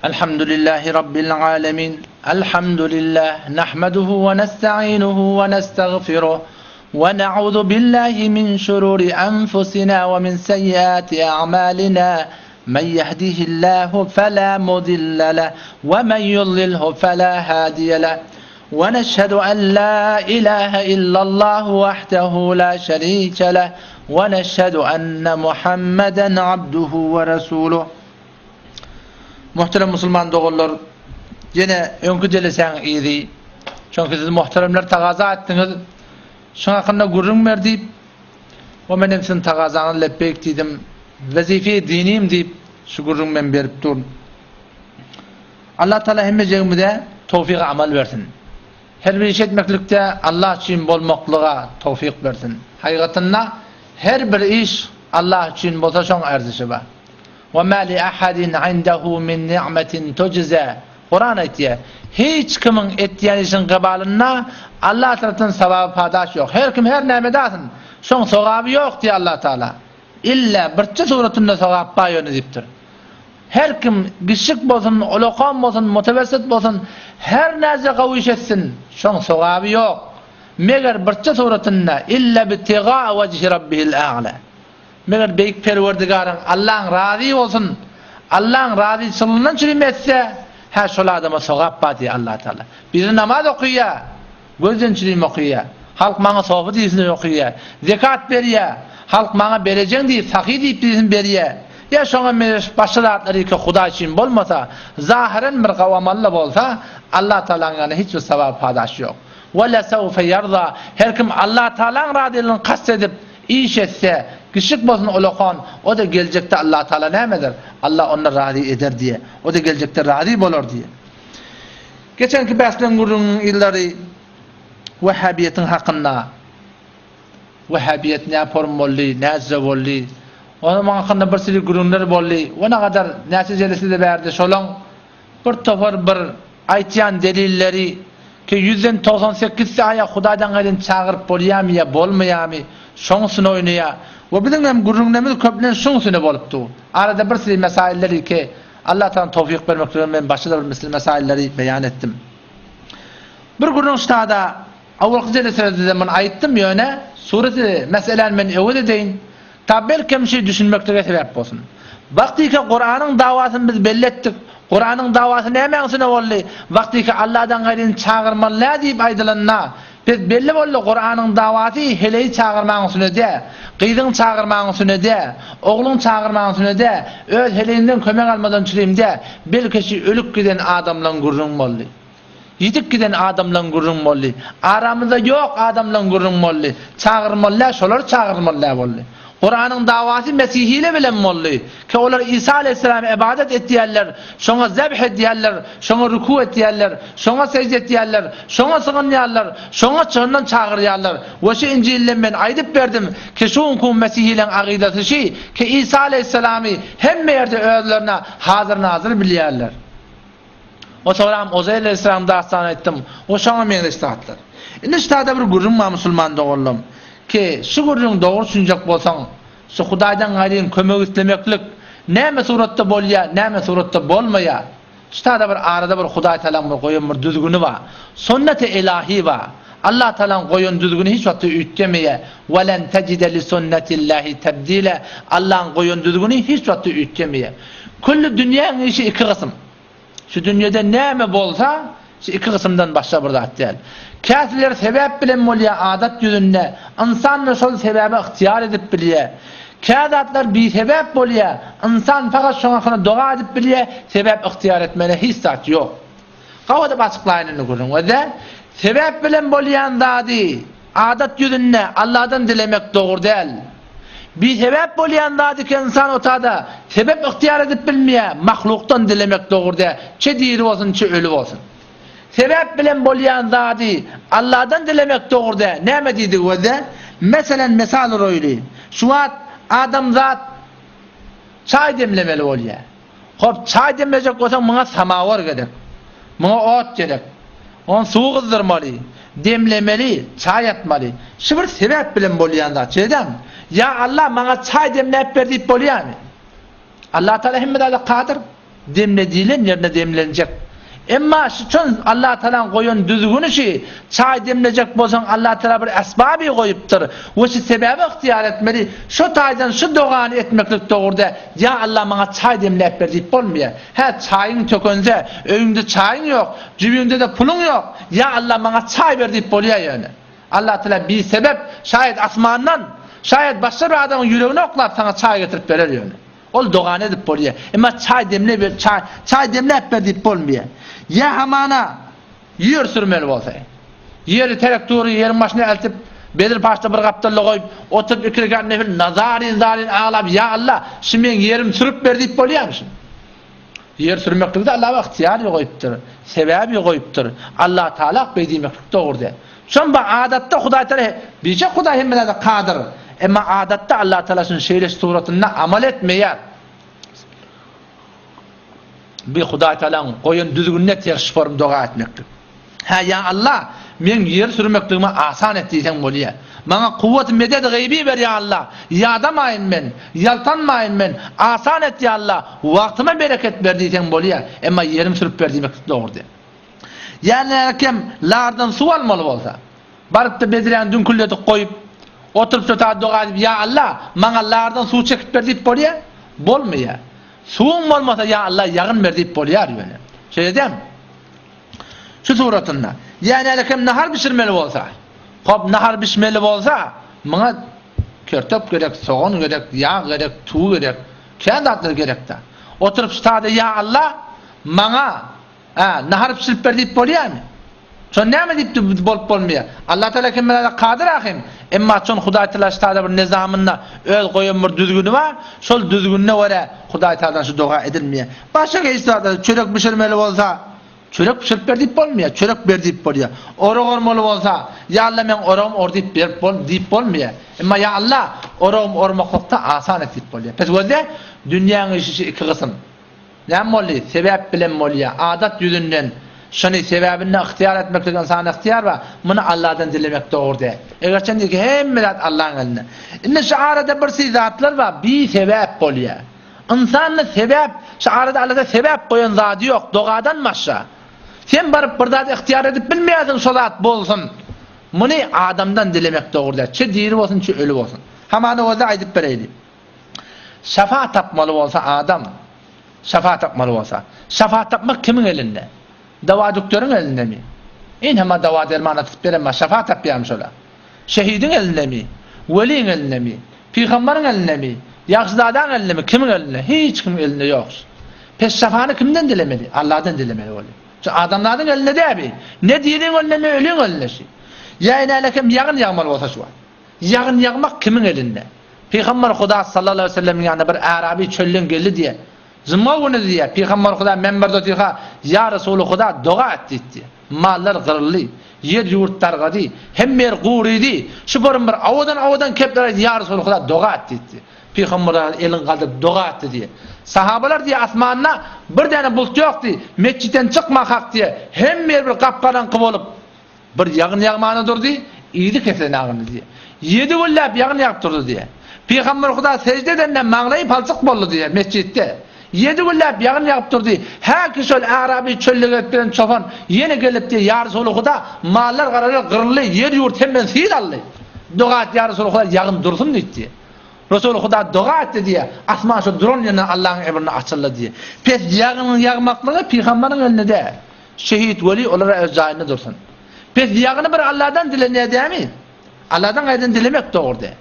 Elhamdülillahi Rabbil alemin. Elhamdülillah. Nahmeduhu ve nesta'inuhu ve nestağfiruh. Ve na'udhu billahi min şururi enfusina ve min seyyiati a'malina. Men yehdihillahu fela mudille leh ve men yudlilhu fela hadiye leh. Ve neşhedü en la ilahe illallahu vahdehu la şerike leh. Ve neşhedü enne Muhammeden abduhu ve resuluh. Muhterem musulman doganlar, ýene öňki jelesäň yzy. Çünki siz muhteremler tagaza etdiňiz. Şuň hakynda gürrüň ber diýip, we men hem siziň tagazaňyza lepbeýk diýdim. Wezife dinim diýip, şu gürrüňi men berip durun. Allah Taala hemmejegimize towfyk amal bersin. Her bir iş etmeklikde Allah üçin bolmaklyga towfyk bersin. Hakykatynda her bir iş Allah üçin bolsa şoň erzişi bar. Ve ma li ahadin indehu min ni'metin tujza. Kuran aýtýar, hiç kimiň etýän işiň gybalynda Allah tarapdan sogaby padaş ýok. Her kim her näme edasyn, şoň sogaby ýok diýýär Allah Taala. Illa birçe suratynda sogap bar ýöne diýipdir. Her kim kiçjik bolsun, ulakan bolsun, mutewessit bolsun, her näce gowy iş etsin, şoň sogaby ýok. Meger birçe suratynda illa bitiga wejhi rabbihil a'la. Meger Beýik Perwerdigaryň, Allaň razy bolsun, Allaň razyçylygyndan çürim etse, hä şol adama sogap bar diýýär Allah Taala. Biri namaz okaýar, gözden çürim okaýar. Halk maňa sopy diýsin diýip okaýar. Zekat berýär, halk maňa berejeň diýip, sahy diýip diýsin berýär. Ýa şoňa meňzeş başga zatlar ýeke Hudaý üçin bolmasa, zahyren bir gawy amal-da bolsa, Allah Taalaň ýanynda hiç bir sogap padaş ýok. Ve lesevfe ýerza, her kim Allah Taalaň razylygyny kast edip, Iş etse, kiçjik bolsun ulakan, o-da geljekde Allatagala näme eder? Allah ondan razy eder diýýär. O-da geljekde razy bolar diýýär. Geçenki bäsleň gürrüňiniň yzlary Wehhabiýetiň hakynda. Wehhabiýet nä form boldy, näce boldy? Onuň hakynda bir sürü gürrüňler boldy. We nagadar näçe jelesede bärde şolaň Bir topar bir aýtýan delilleri ki ýüzden 98 aýa Hudaýdan gaýryn çagyryp bolýamy ýa bolmaýamy şoň üstüne oýnaýa we biziň hem gürrüňlerimiz köplenç şuň üstüne bolup dur. Arada bir sili mesailleri ki Allah tagala towfyk bermekligine men başda-da bir misli mesailleri beýan etdim. Bir gürrüň ştada awalky jeleselerde-de muny aýtdym ýöne sureti meseläni men öwez edeýin. Ta belkem şi düşünmeklige sebäp bolsun. Wagtyka Kuranyň dawasyny biz belli etdik. Kuranyň dawasy nämäň üstüne boldy? Wagtyka Alladan gaýryny çagyrmaly däl diýip aýdylanda, pes belli boldy Kuranyň dawasy heleýi çagyrmagyň üstüne dä, gyzyňy çagyrmagyň üstüne dä, ogluňy çagyrmagyň üstüne dä, öz heleýiňden kömek almadan çürim dä, belki şi ölüp giden adamlaň gürrüňi boldy. Ýitip giden adamlaň gürrüň boldy. Aramyzda ýok adamlaň gürrüň boldy. Çagyrmaly däl, şolary çagyrmaly däl boldy. Kuranyň dawasy mesihile bilen boldy. Ki olar Isa aleýhissalama ybadat etýärler, şoňa zebh edýärler, şoňa ruku etýärler, şoňa sejde etýärler, şoňa sygynýarlar, şoňa şondan çagyrýarlar. We şu Injilde men aýdyp berdim ki şu günki mesihileň agydasy şi ki Isa aleýhissalamy hemme ýerde özlerine hazyr-nazyr bilýärler. O soňram Uzeýr aleýhissalamyň dastanyny aýtdym. O şoňa meňzeş zatlar. Indi şu taýda bir gürrüň bar musulman doganlarym. Ki şu gürrüňi dogry düşünjek bolsaň, şu Hudaýdan gaýryn kömek islemeklik näme suratda bolýar, näme suratda bolmaýar. Şu taýda bir arada bir Hudaý Tagalaň bir goýan bir düzgüni bar. Sunneti ilahi bar. Allah Tagalaň goýan düzgüni hiç wagtda üýtgemeýär. Welen tejide li sunnetillahi tebdile. Allaň goýan düzgüni hiç wagtda üýtgemeýär. Külli dünýäň işi iki gysym. Şu dünýede näme bolsa, şu iki gysymdan başga bir zat däl. Käsileri sebäp bilen bolýar adat ýüzünde, ynsan-da şol sebäbi ygtyýar edip bilýär. Kä zatlar bisebäp bolýar, ynsan fakat şoň hakyna doga edip bilýär, sebäp ygtyýar etmäne hiç zat ýok. Gabadyp açyklaýyn indi gürrüň. Özä, sebäp bilen bolýan zady adat ýüzünde Allahdan dilemek dogry däl. Bisebäp bolýan zady ki ynsan otada sebäp ygtyýar edip bilmeýär, mahlukdan dilemek dogry däl, çe diri bolsun, çe öli bolsun. Sebäp bilen bolýan zady Allahdan dilemek dogry däl. Näme diýdigi özä? Meselen, mesal uroýly. Şu wagt adamzat çaý demlemeli bolýar. Hop, çaý demlejek bolsaň, muňa samawar gerek. Muňa ot gerek. Ony suw gyzdyrmaly, demlemeli, çaý atmaly. Şu bir sebäp bilen bolýan zat, şeýdämi? Ýa Allah, maňa çaý demläp ber diýip bolýarmy? Allah Taala hemme zada kadyr. Demle diýlen ýerinde demlenjek. Emma şuçün Allatagalaň goýan düzgüni şi, çaý demlejek bolsaň Allatagala bir esbaby goýupdyr we şi sebäbi ygtyýar etmeli, şo taýdan şu dogany etmeklik dogry däl, Ýa Alla maňa çaý demläp ber diýip bolmaýar. Hä çaýyň tökense, öýüňde çaýyň ýok, jübiňde-de puluň ýok, Ýa Alla maňa çaý ber diýip bolýar ýöne. Allatagala bisebep, şaýat asmandan, şaýat başga bir adamyň ýüregine oklap saňa çaý getirip berer ýöne. Ol dogany edip bolýar. Emma çaý demle ber, çaý, çaý demläp ber diýip bolmaýar. Ýa hamana ýer sürmeli bolsa. Ýeri terek dury ýeriň başyna eltip, Bedir paşda bir gapdalda goýup, oturyp iki rekat nefil nazaryn zaryn aglap, Ýa Alla, şu meň ýerimi sürüp ber diýip bolýarmy şuny? Ýer sürmeklikde Alla ygtyýar goýupdyr, sebäbi goýupdyr. Allah Taala beý diýmeklik dogry däl. Şon ba adatda Hudaý Taala biçak Hudaý hemme zada kadyr. Emma adatda Allah Taala şuny şeýle suratynda amal etmeýär. Bi Hudaý Taalaň goýan düzgünine ters form doga etmeklik. Hä ýa Allah, meň ýer sürmekligimi asan et diýseň bolýar. Maňa kuwwat medet gaýby ber ýa Allah, ýadamaýyn men, ýaltanmaýyn men, asan et ýa Allah, wagtyma bereket ber diýseň bolýar. Emma ýerim sürüp ber diýmeklik dogry däl. Ýa näkem lardan suw almaly bolsa, baryp-da bedräni düňkülledip goýup, oturyp şo taýda doga edip, Ýa Alla, maňa lardan suw çekip ber diýip bolýar? Bolmaýar. Suwuň bolmasa, Ýa Alla, ýagyn ber diýip bolýar ýöne. Şeýle dälmi? Şu suratynda. Ýa nälekem nahar bişirmeli bolsa, hop, nahar bişmeli bolsa, muňa kertop gerek, sogan gerek, ýag gerek, tuw gerek, kän zatlar gerek-dä. Oturyp şu taýda, Ýa Alla, maňa Hä, nahar bişirip ber diýip bolýarmy? Şon näme diýip bolup bolmaýar? Allah Taala hemmelere kadyr ahim. Emma şon Hudaý Taala ştada bir nizamynda öz goýan bir düzgüni bar. Şol düzgünine görä Hudaý Taaladan şu doga edilmeýär. Başga hiç zat, çörek bişirmeli bolsa, çörek bişirip ber diýip bolmaýar, çörek ber diýip bolýar. Orak ormaly bolsa, ýa Alla meň oragym or diýip berip bol diýip bolmaýar. Emma ýa Alla oragym ormaklykda asan et diýip bolýar. Pes gözle, dünýäň işi şu iki gysym. Näme boldy? Sebäp bilen bolýar. Adat ýüzünden şuny sebäbinde ygtyýar etmeklik ynsana ygtyýar bar. Muny Alladan dilemek dogry däl. Egerçen ki hemme zat Allaň elinde. Indi şu arada bir si zatlar bar, bisebäp bolýar. Ynsanda sebäp, şu arada Allada sebäp goýan zady ýok, dogadan başga. Sen baryp bir zat ygtyýar edip bilmeýärsiň şo zat bolsun. Muny adamdan dilemek dogry däl. Çe diri bolsun, çe öli bolsun. Hamana özi aýdyp bereýli. Şafa tapmaly bolsa adam, şafa tapmaly bolsa. Şafa tapmak kimiň elinde? Dawa-dükderiň elindemi? Inhema dawa-derman atyp beren bar, şafa tapýarmy şola? Şehidiň elindemi? Weliň elindemi? Pygambaryň elindemi? Ýagşyzadaň elindemi? Kimiň elinde? Hiç kimiň elinde ýok. Pes şafany kimden dilemeli? Alladan dilemeli bolýar. Şu adamzadyň elinde däl bi. Ne diriň elinde, ne öliň elinde şu. Ýa ine-älek hem ýagyn ýagmaly bolsa şu wagt. Ýagyn ýagmak kimiň elinde? Pygamber Huda sallallahu aleýhi we sellemiň ýanyna bir äraby çölden geldi diýýär. Juma güni diýýär, Pygamber Huda menberde otyrka, Ýa Resuly Huda, doga et diýdi diýýär. Mallar gyryldy, ýer-ýurt dargady, hemme ýer gurydy. Şu borun bir owadan-owadan kepler aýtdy, Ýa Resuly Huda, doga et diýdi diýýär. Pygamber Huda elini galdyryp doga etdi diýýär. Sahabalar diýýär, asmanda bir däne bulut ýokdy, metjitden çykmakak diýýär, hemme ýer bir gap-garaňky bolup, Bir ýagyn ýagmana durdy, yzy kesilen agyndy diýýär. Ýedi günläp ýagyn ýagyp durdy diýýär. Pygamber Huda sežde edende maňlaýy palçyk boldy diýýär mesjitde. Ýedi günläp ýagyn ýagyp durdy. Häki şol Araby çölde gezip gelen çopan ýene gelip diýýär, Ýa Resuly Huda, mallar garalar gyryldy, ýer-ýurt hemmesini sil aldy. Doga et ýa Resuly Huda ýagyn dursun diýdi diýýär. Resuly Huda doga etdi diýýär. Asman şo duran ýerinden Allahyň emrine açyldy diýýär. Pes ýagynyň ýagmaklygy pygambaryň elinde däl. Şehit weli olara öz jaýynda dursun. Pes ýagyny bir Alladan dilenýär dämi? Alladan gaýdan dilemek dogry däl.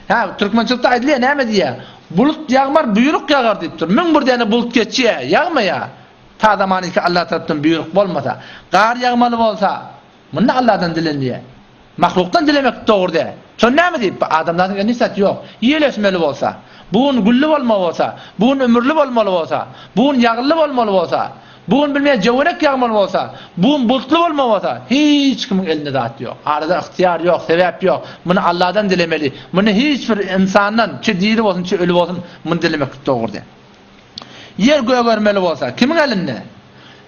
Hä, türkmençilikde aýdylýar, näme diýýär? Bulut ýagmar, buýruk ýagar diýipdir. 1001 däne bulut geçýär, ýagmaýar. Ta zamanyky Allah tarapdan buýruk bolmasa, gar ýagmaly bolsa, munda Alladan dilenýär. Mahlukdan dilemek dogry däl. Şony näme diýip, adamzadyň elinde hiç zat ýok. Ýel ösmeli bolsa, bu gün gülli bolmaly bolsa, bu gün ümürli bolmaly bolsa, bu gün ýagynly bolmaly bolsa, bu gün bilmeýän jöwenek ýagmaly bolsa, bu gün bulutly bolmaly bolsa, hiç kimiň elinde zat ýok. Arada ygtyýar ýok, sebäp ýok. Muny Alladan dilemeli. Muny hiç bir ynsandan, çe diri bolsun, çe öli bolsun, muny dilemeklik dogry däl. Ýer gögermeli bolsa, kimiň elinde?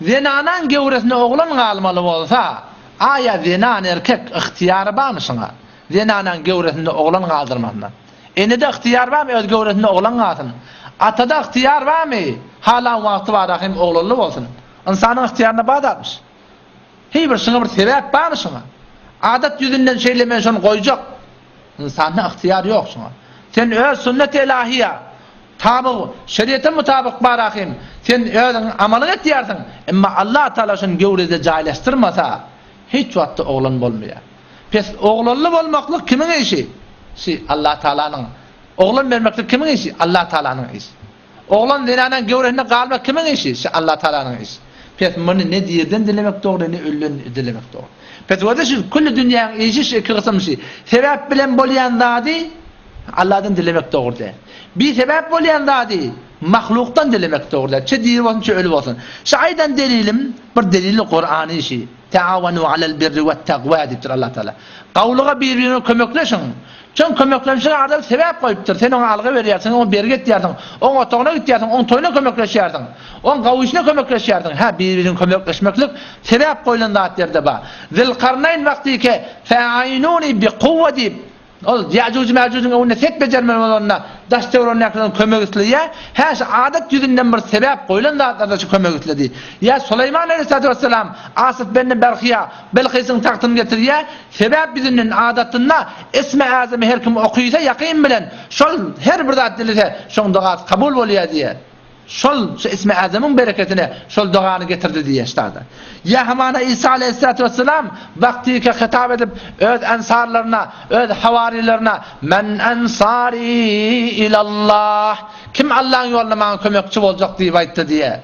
Zenanaň gewresinde oglan galmaly bolsa, aýa zenan erkek ygtyýary barmy şuňa? Zenanaň gewresinde oglan galdyrmasyna. Enede ygtyýar barmy öz gewresinde oglan galsyn? Atada ygtyýar barmy? Hala wagty bar ahym oglanly bolsun. Ynsanyň ygtyýarynda bar zatmyş. Heý bir şuňa bir sebäp barmy şuňa? Adat ýüzünden şeýle men şony goýjak. Ynsanda ygtyýar ýok şuňa. Sen öz sünnet-i elahiýa tabyg, şeriýete mutabyk bar ahym. Sen özüň amalyň etýärsiň. Emma Allah Taala şuny göwrede jaýlaşdyrmasa, hiç wagtda oglan bolmaýar. Pes oglanly bolmaklyk kimiň işi? Şi Allah Taalanyň. Oglan bermeklik kimiň işi? Allah Taalanyň işi. Oglan zenanaň göwresinde galmak kimiň işi? Şi Allah Taalanyň işi. Pes muny ne dirden dilemek dogry, ne ölüden dilemek dogry. Pes gördü şu külli dünýäň işi şu iki gysym şi. Sebäp bilen bolýan zady Allahdan dilemek dogry däl. Bi sebäp bolýan zady mahlukdan dilemek dogry däl. Çe diri bolsun, çe öli bolsun. Şu aýdan delilim bir delili Kurany şi. Taawanu alel birri we takwa diýipdir Allah Taala. Gawluga bir-birine kömekleşiň. Çün kömeklenişige adam sebäp goýupdyr. Sen oňa algy berýärsiň, oňa bergi etýärsiň, oň otagyna gitýärsiň, oň toýuna kömekleşýärsiň, oň gawy işine kömekleşýärsiň. Hä, bir-birine kömekleşmeklik sebäp goýlan zat ýerde bar. Zilkarnaýn wagtyke Fa'inuni bi kuwwa diýip, Ol Ýajuj-Mäjujiň öňünde set bejermeli bolanda, daş-töweregindäkilerden kömek isleýär. Hä, şu adat ýüzünden bir sebäp goýlan zatlarda şu kömek isledi. Ýa Suleýman aleýhissalatu wessalam Asyf benni Berhiýa Belkysyň tagtyny getirýär. Sebäp ýüzünden adatynda Ismi Azamy her kim okysa ýakyn bilen şol her bir zat dilese, şoň dogasy kabul bolýar diýýär. Şol şu Ismi Azamyň bereketine şol dogany getirdi diýýär ştada. Ýa hamana Isa aleýhissalatu wessalam wagtyka hitap edip öz ensarlaryna, öz hawarylaryna Men ensari ilallah Kim Allaň ýolunda maňa kömekçi boljak diýip aýtdy diýýär.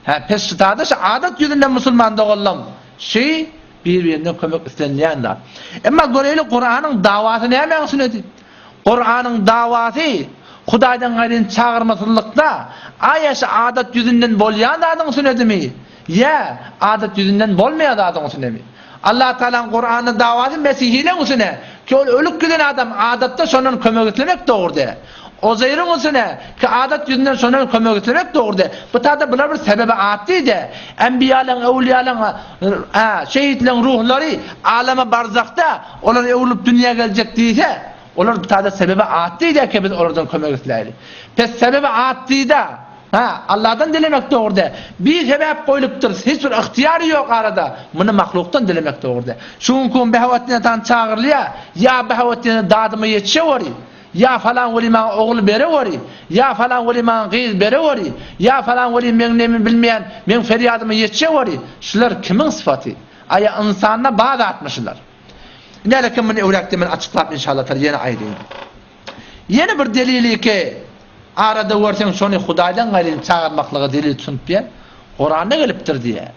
Hä pes ştada şu adat ýüzünden musulman doganlam şi bir-birinden kömek islenilýän zat. Emma göreýli Kuranyň dawasy nämäň üstünedi? Kuranyň dawasy Hudaýdan gaýryn çagyrmasyzlykda aýa şu adat ýüzünden bolýan zadyň üstünedimi? Ýa adat ýüzünden bolmaýan zadyň üstünemi? Allah Tagalaň Kuranda dawasy mesihileň üstüne ki ol ölüp giden adam adatda şondan kömek islemek dogry däl. Ozeýriň üstüne ki adat ýüzünden şondan kömek islemek dogry däl. Bu tada bular bir sebebe atdy dä. Enbiýalaň, öwliýalaň, a, şehitleň ruhlary alama barzakda olar öwrülip dünýä geljek diýse, olar bu tada sebebe atdy dä ki biz olardan kömek isläýli. Pes sebebe atdy da. Hä, Allahdan dilemek dogry däl. Bir sebäp goýlupdyr, hiç bir ygtyýary ýok arada. Muny mahlukdan dilemek dogry däl. Şu günki gün Behawetdin atan çagyrylýar, ýa Behawetdine dadyma ýetişeweri, ýa falan weli maňa ogul bereweri, ýa falan weli maňa gyz bereweri, ýa falan weli meň nemi bilmeýän, meň ferýadyma ýetişeweri. Şular kimiň sypaty? Aýa ynsanda bar zatmy şular? Ine, muny öwräkde men açyklap inşallah taala ýene aýdaýyn. Ýene bir delili ki, arada görseň şony Hudaýdan gaýryn çagyrmaklyga delil tutunyp diýýär. Kuranda gelipdir diýýär.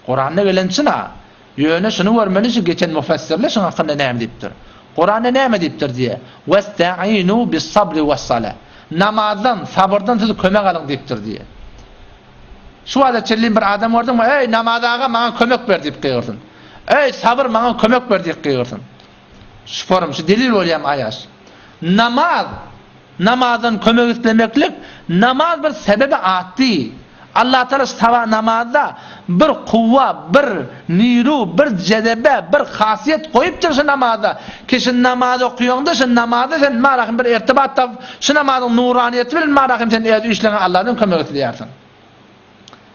Kuranda gelen çyn-a. Ýöne şuny görmeli şu geçen mufessirler şuň hakynda näme diýipdir. Kuranda näme diýipdir diýýär. Westa'inu bis-sabri was-salah. Namazdan, sabyrdan siz kömek alyň diýipdir diýýär. Şu wagta çenli bir adam gördüňmi? Eý, namaz aga maňa kömek ber diýip gygyrsyn. Eý, sabyr maňa kömek ber diýip gygyrsyn. Şu forum, şu delil bolýam aýaş. Namaz, namazdan kömek islemeklik, namaz bir sebebi atdy. Allah Taala şu namazda bir kuwwa, bir niru, bir jezebe, bir hasiýet goýupdyr şu namazda. Ki şu namaz okaýaňda şu namazda sen marahym bir irtibat tap, şu namazyň nuraniýeti bilen marahym sen öz işleriňe Allahdan kömek isleýärsiň.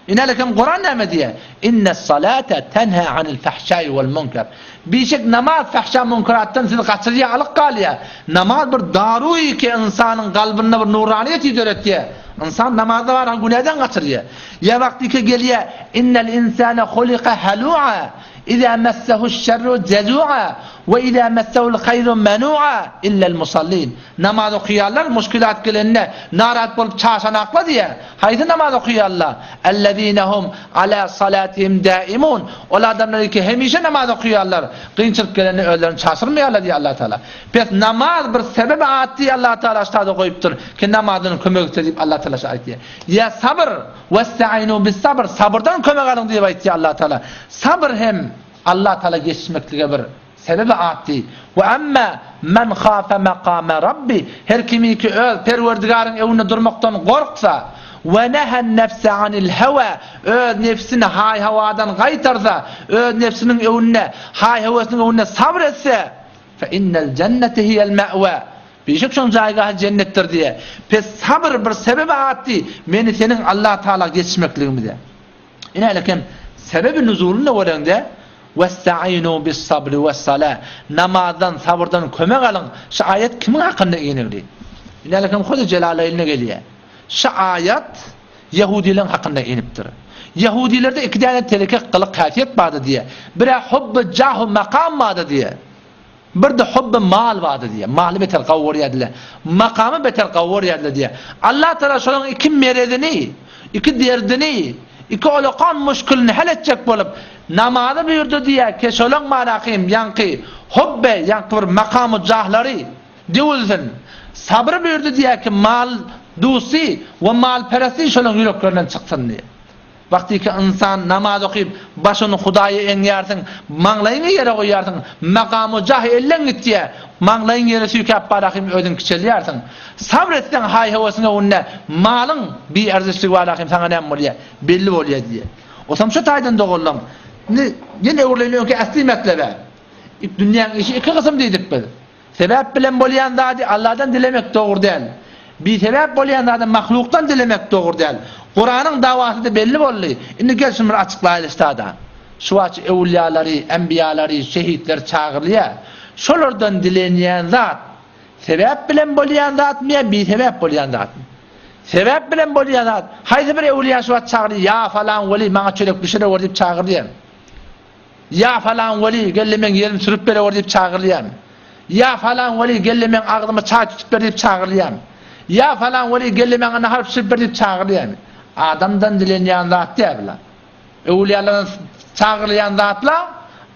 Inelekem Kuran näme diýýär? Innes-salate tenha anil fahşai wal munkar. Bişek namaz fahşa munkaratdan sizi gaçyrýar, alyp galýar. Namaz bir daruý ki ynsanyň kalbynda bir nuraniýeti döretýär. Ynsan namazda bar günäden gaçyrýar. Ýa wagty ki gelýär, innel insane hulika halua, iza messehu'ş-şerru jezua we iza messehu'l haýru menua illel musallin. Namaz okaýanlar muşkilat gelende narahat bolup çaşanaklar diýýär. Haýsy namaz okaýanlar? Ellezine hum ala salatihim daimun. Ol adamlar ki hemişe namaz okaýanlar, kynçylyk gelende özlerini çaşyrmaýarlar diýýär Allah Taala. Pes namaz bir sebebe at diýýär Allah Taala ştada goýupdyr ki namazdan kömek iste diýip Allah Taala aýtýar. Ýa sabyr, westainu bis sabr, sabyrdan kömek alyň diýip aýtýar Allah Taala. Sabyr hem Allah Taala geçmeklige bir Sebebi atdy. We emme men hafe makame Rabbi, her kimiki öz Perwerdigaryň öňünde durmakdan gorksa, we nehen nefse anil hewa, öz nebsini haý-hawadan gaýtarsa, öz nebsiniň öňünde, haý-höwesiniň öňünde sabr etse, fe innel jennete hiýel me'wa. Bişek şoň jaýgahy jennetdir diýýär. Pes sabyr bir sebebe atdy, meni seniň Allah Taala geçmekligimize. Ine lekem sebebi nuzulyny göreňde Westa'inu bis-sabri wes-salah namazdan, sabyrdan kömek alyň. Şu aýat kimiň hakynda inigdi? Ine lekem Hudy Jelaleýnine gelýär. Şu aýat ýehudileň hakynda inipdir. Ýehudilerde iki däne teleke gylyk häsiýet bardy diýýär. Birä hubby jahu makam bardy diýýär. Bir-de hubby mal bardy diýýär. Maly beter gowy görýärdiler. Makamy beter gowy görýärdiler diýýär. Allah Tagala şolaryň iki merezini, iki derdini, iki olakan muşkilini hal etjek bolup, namazy buýurdy diýýär, ke şolaň marakym, ýaňky hubbe, ýaňky bir makamu jahlary döwülsin. Sabry buýurdy diýýär ki, mal dusy we malperestlik şolaryň ýüreklerinden çyksyn diýýär. Wagtyky ynsan namaz okyp, başyny Hudaýa eňýärsiň, maňlaýyňy ýere goýýarsyň, makamu jah elden gitýär, maňlaýyň ýere süýkäp barahym özüň kiçelýärsiň. Sabr etseň haý-höwesiň öňünde malyň biarzişligi barahym saňa näme bolýar, belli bolýar diýýär. Osam şu taýdan doganlam, indi ýene öwrüleýin öňki äsli metlebe. Dünýäň işi iki gysym diýdik biz. Sebäp bilen bolýan zady Allahdan dilemek dogry däl. Bisebäp bolýan zady mahlukdan dilemek dogry däl. Kuranyň dawasy-da belli boldy. Indi gel şuny bir açyklaýly ştada. Şu wagt öwülýalary, enbiýalary, şehitler çagyrylýar. Şolardan dilenýän zat sebäp bilen bolýan zatmy ýa bisebäp bolýan zatmy? Sebäp bilen bolýan zat. Haýsy bir öwülýa şu wagt çagyrýar, ýa falan weli maňa çörek bişirewer diýip çagyrylýar. Ýa falan weli, gel-le meň ýerimi sürüp berewer diýip çagyrylýarmy? Ýa falan weli, gel-le meň agzyma çaý tutup ber diýip çagyrylýarmy? Ýa falan weli, gel-le maňa nahar bişirip ber diýip çagyrylýarmy? Adamdan dilenýän zat däl bular. Öwülýalardan çagyrylýan zatlar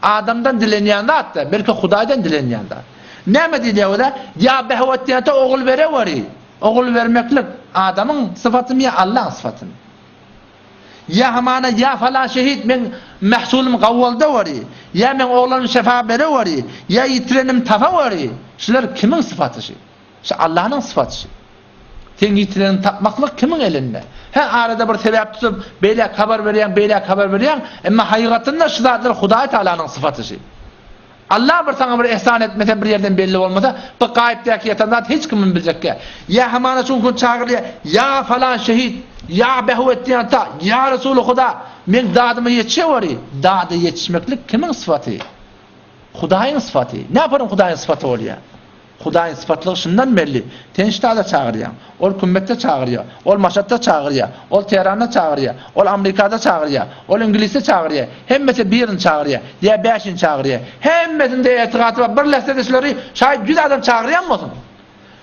adamdan dilenýän zat däl, belki Hudaýdan dilenýän zat. Näme diýilýär oda? Ýa Behwetýata ogul bereweri. Ogul bermeklik adamyň sypatymy ýa Allaň sypatymy? Ýa hamana ýa falan şehit meň mähsulymy gawwaldaweri, ýa meň oglanym şefa bereweri, ýa ýitirenim tapaweri. Şular kimiň sypaty şi? Şu Allanyň sypaty şi. Seň ýitireniňi tapmaklyk kimiň elinde? Hä arada bir sebäp tutup beýläk habar berýäň, beýläk habar berýäň, emma haýygatynda şu zatlar Hudaý Tagalanyň sypaty şi. Allah bir saňa bir ehsan etmese bir ýerden belli bolmasa bu gaýypdaky ýatan zat hiç kim biljekkä. Ýa hamana şu gün çagyrýa ýa falan şehit ýa Behuetdin ata ýa Resuly Huda meň dadyma ýetişeweri. Dada ýetişmeklik kimiň sypaty? Hudaýyň sypaty. Näparyň Hudaýyň sypaty bolýa? Hudaýyň sypatlygy şundan belli. Sen ştada çagyrýaň. Ol Kümmetde çagyrýar. Ol Maşatda çagyrýar. Ol Tehranda çagyrýar. Ol Amrikada çagyrýar. Ol Iňlisde çagyrýar. Hemmesi birini çagyrýar. Ýa bäşini çagyrýar. Hemmesinde etigaty bar. Birleşse-de şulary şaýat ýüz adam çagyrýan bolsun.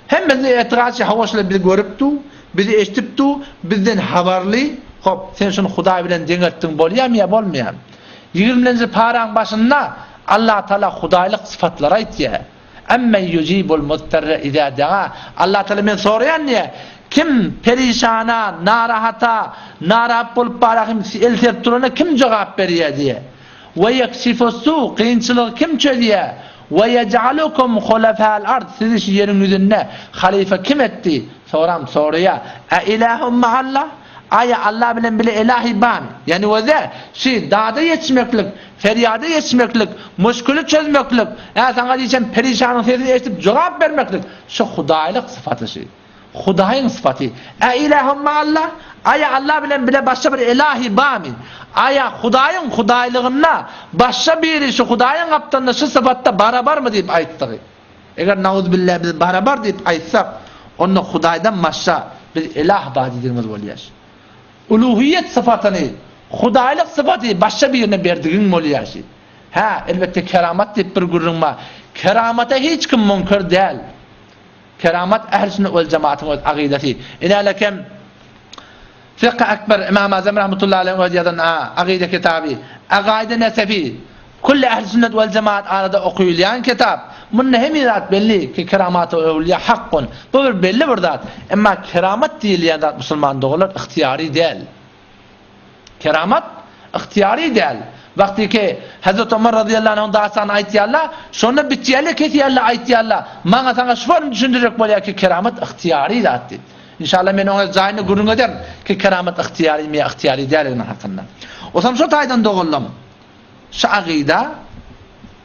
Hemmesinde etigat şi hawa şular bizi görüp dur, bizi eşidip dur, bizden habarly. Hop, sen şuny Hudaý bilen deňeltdiň bolýarmy ýa bolmaýarmy? Ýigriminji paraň başynda Allatagala hudaýlyk sypatlary aýtýar. Emmen ýujibul muztarra iza daa. Allah Taala men soraýan diýýär. Kim perişana, narahata, narahat bolup barahym el serip durana kim jogap berýär diýýär. We ýekşifu's-su, kynçylygy kim çözýär? We ýej'alukum hulafa'al ard, sizi şu ýeriň ýüzünde halyfa kim etdi? Soram soraýar. A ilahum ma'allah? Aýa Allah bilen bile ilahi barmy? Ýani özi şi dada ýetişmeklik, ferýada ýetişmeklik, muşkili çözmeklik, ä saňa diýsem perişanyň sesini eşidip jogap bermeklik şu hudaýlyk sypaty şi. Hudaýyň sypaty. Ä ilahum ma'allah? Aýa Allah bilen bile başga bir ilahi barmy? Aýa Hudaýyň hudaýlygynda başga biri şu Hudaýyň gapdalynda şu sypatda barabarmy diýip aýtdygy. Eger nauzubilla biz barabar diýip aýtsak, onda Hudaýdan başga biz ilah bar diýdigimiz bolýar. Uluhiýet sypatyny, Hudaýlyk sypaty başga birine berdigiň bolýar. Hä, elbetde keramat diýip bir gürrüň bar. Keramata hiç kim müňkür däl. Keramat ähli sünnet wel jemaatyň öz agydasy. Inälekem Fiqh Ekber Imam Azam rahmetullahi aleyhiň öz ýazan agyda kitaby Agaide Nesefi Külli ähli sünnet wel jemaat arada okuyulýan kitap. Munda hemme zat belli ki keramat öwliýa hakkun. Bu bir belli bir zat. Emma keramat diýilýän zat musulman doganlar ygtyýary däl. Keramat ygtyýary däl. Wagtyky Hazreti Omar razyýallahu anhuň dastanyny aýtýarlar, şonda bitýärler, kesýärler, aýtýarlar. Maňa saňa şu formy düşündirjek bolýar ki keramat ygtyýary zat diýip. Inşallah men oňa jaýyny gürrüň ederin ki keramat ygtyýarymy ýa ygtyýary däldigini hakynda. Osam şo taýdan doganlam şu agyda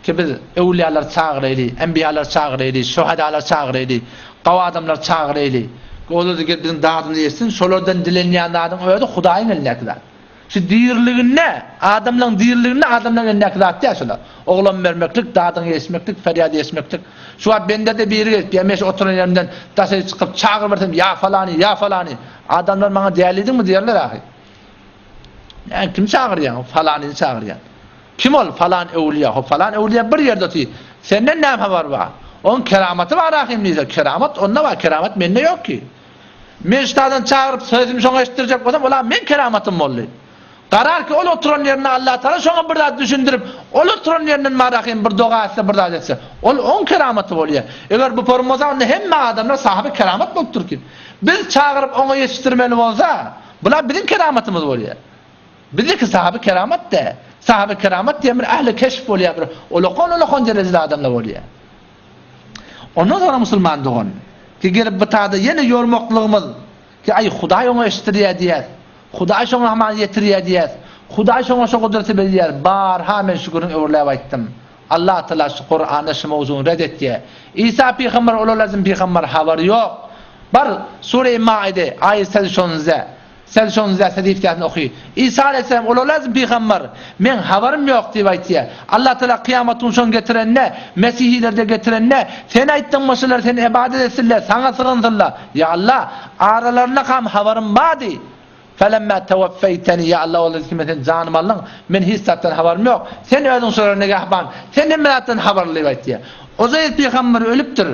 ki biz öwlüýalary çagyraýly, enbiýalary çagyraýly, şöhadalary çagyraýly. Gawy adamlary çagyraýly. Olar-da gelip biziň dadymyzy eşitsin. Şolardan dilenýän zadyň özi Hudaýyň elindäki zat. Şu diriliginde, adamlaryň diriliginde adamlaryň elindäki zat däl şolar. Oglan bermeklik, dadyňy eşitmeklik, perýady eşitmeklik. Şu wagt bende-de biri gelip, ýa men şu oturan ýerimden daşary çykyp çagyrybersem, ýa falany, ýa falany. Adamlar maňa dälidiňmi diýerler ahy. Näme kimi çagyrýaň? Falanyny çagyrýan. Kim ol? Falan öwlüýä. Hop, falan öwlüýä bir ýerde otyr. Senden näme habar bar? Oň keramaty bar ahym diýse, keramat onda bar, keramat mende ýok ki. Men ştadan çagyryp sözümi şoňa eşitdirjek bolsam, olam meň keramatym boldy. Garar ki ol oturan ýerinde Allah Taala şoňa bir zat düşündirip, ol oturan ýerinden bar ahym bir doga etse, bir zat etse, ol oň keramaty bolýar. Eger bu bolmasa onda hemme adamlar sahyby keramat bolup dur ki. Biz çagyryp oňa ýetişdirmeli bolsa, bular biziň keramatymyz bolýar. Bizdeki sahaby keramat däl. Sahaby keramat diýen bir ähli keşf bolýar, bir ulakan-ulakan derejede adamlar bolýar. Ondan soňra musulman dogan, ki gelip bu tada ýene ýormaklygymyz, ki aý Hudaý oňa eşitdirýär diýýäs, Hudaý şoňa haman ýetirýär diýýäs, Hudaý şoňa şo gudraty berýär, barha men şu gürrüňi öwürläp aýtdym. Allah Taala şu Kuranda şu mowzuny red etýär. Isa pygamber ululazm pygamber habary ýok. Bar Sure-i Maide aýat 89-da. Sen şonuň zähmet iftiýatyny oky. Isa aleýhissalam ululazm pygamber, Meň habarym ýok diýip aýtýar. Allah Tagala kyýamat gün şony getirende, mesihilerde getirende, Sen aýtdyňmy şular seni ybadat etsinler, saňa sygynsynlar? Ýa Allah, aralarynda-kam habarym bardy. Felemma teweffeýteni, ýa Allah ol ki men seniň janymy aldyň, men hiç zatdan habarym ýok. Sen özüň şolara nigahban, sen hemme zatdan habarly diýip aýtýar. Uzeýr pygamber ölüpdir.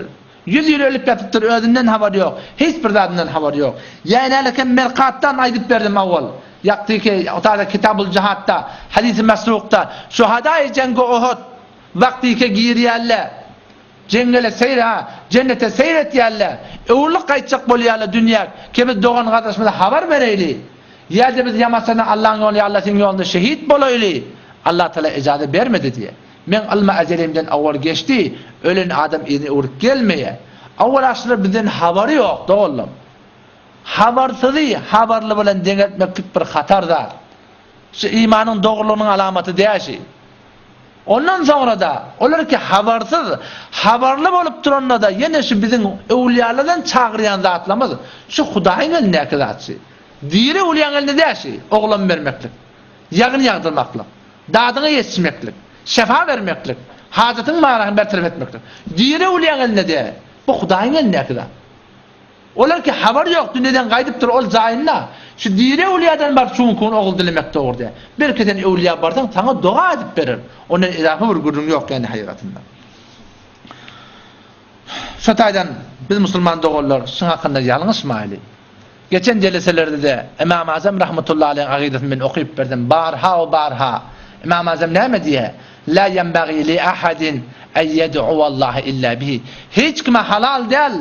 Ýüz ýyl ölüp ýatypdyr, özünden habary ýok, hiç bir zadyndan habary ýok. Ýa änälekem Merkatdan aýdyp berdim owal. Ýakdyky otada Kitabul Jihatda, Hadisi Mesrukda, Şuhadaýy jeňgi Uhud wagtyky girýärler. Jeňňele seýr ha, jennete seýr etýärler. Öwrülip gaýtjak bolýarlar dünýäk, ki biz dogan gardaşymyza habar bereýli. Ýa-da biz ýamaçana Allaň ýolunda ýa Alla seň ýolunda şehit bolaýly. Allah Taala ejaza bermedi diýýär. Meň ylmy ejelimden owal geçdi, ölen adam yzyna öwrüp gelmeýär. Owal aşyra bizden habary ýok, doganlarym. Habarsyzy habarly bilen deňeltmeklik bir hatar zat. Şu imanyň dogrulygynyň alamaty däl şi. Ondan soňra-da, olar ki habarsyz, habarly bolup duranda-da ýene şu biziň öwlüýalardan çagyrýan zatlarymyz şu Hudaýyň elindäki zat şi. Diri öwlüýäň elinde däl şi, oglan bermeklik, ýagyn ýagdyrmaklyk. Dadyňa ýetişmeklik, şefa bermeklik, hajatyň manyny bertarap etmeklik. Diri öwlüýäň elinde däl. Bu Hudaýyň elindäki zat. Olar ki habary ýok, dünýeden gaýdypdyr ol jaýynda. Şu diri öwlüýäden baryp şu günki gün ogul dilemek dogry däl. Belki sen öwlüýä barsaň saňa doga edip berer. Ondan edafa bir gürrüň ýok ýani haýratynda. Şo taýdan biz musulman doganlar şuň hakynda ýalňyşmaýly. Geçen jeleselerde-de Ymam Azam rahmetullahi aleýhiň agydasyny men okyp berdim. Barha we barha Ymam Azam näme diýýär? La ýenbagi li ahadin en ýed'uwallaha illa bihi. Hiç kime halal däl,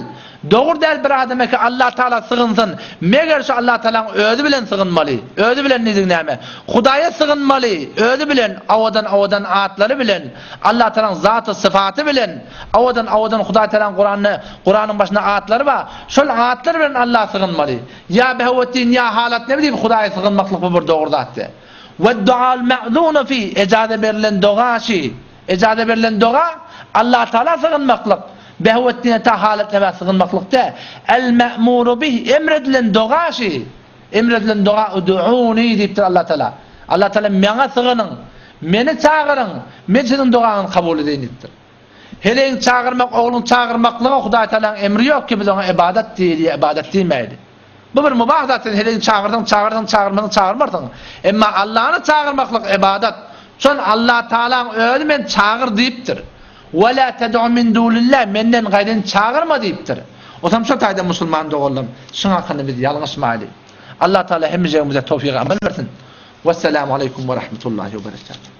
dogry däl bir adama ki Allah Taala sygynsyn, meger şu Allah Taalaň özi bilen sygynmaly. Özi bilen diýdigi näme? Hudaýa sygynmaly, özi bilen, owadan-owadan atlary bilen, Allah Taalaň zaty syfaty bilen. Owadan owadan Hudaý Tagalaň Kuranda Kuranyň başynda atlary bar. Şol atlar bilen Allaha sygynmaly. Ýa Behawetdin ýa Halat nebi diýip Hudaýa sygynmaklyk bu bir dogry zat däl. We dual ma'zunu fi ejaza berlen doga şi. Ejaza berlen doga Allah Tagala sygynmaklyk. Behawetdine ta Halat nebä sygynmaklyk däl. El ma'muru bih emredilen doga şi. Emredilen doga ud'uni diýipdir Allah Tagala. Allah Tagala maňa sygynyň. Meni çagyryň, men siziň dogaňyzy kabul edeýin diýipdir. Heleýiň çagyrmak, ogluň çagyrmaklyga Hudaý Tagalaň emri ýok ki biz oňa ybadat diýeli ýa ybadat diýmäýli. Bu bir mubah zat, sen heleýiňi çagyrsaň çagyrarsyň, çagyrmasaň çagyrmarsyň. Emma Allany çagyrmaklyk ybadat. Şol Allah Tagalaň özi men çagyr diýipdir. Ve la ted'u min dunillah, menden gaýryny çagyrma diýipdir. Otam şol taýda musulman doganlarym, şuň hakynda biz ýalňyşmaýly. Allah Tagala hemmejegimize towfyk amal bersin. Wesselamu aleýkum we rahmetullahi we berekatuh.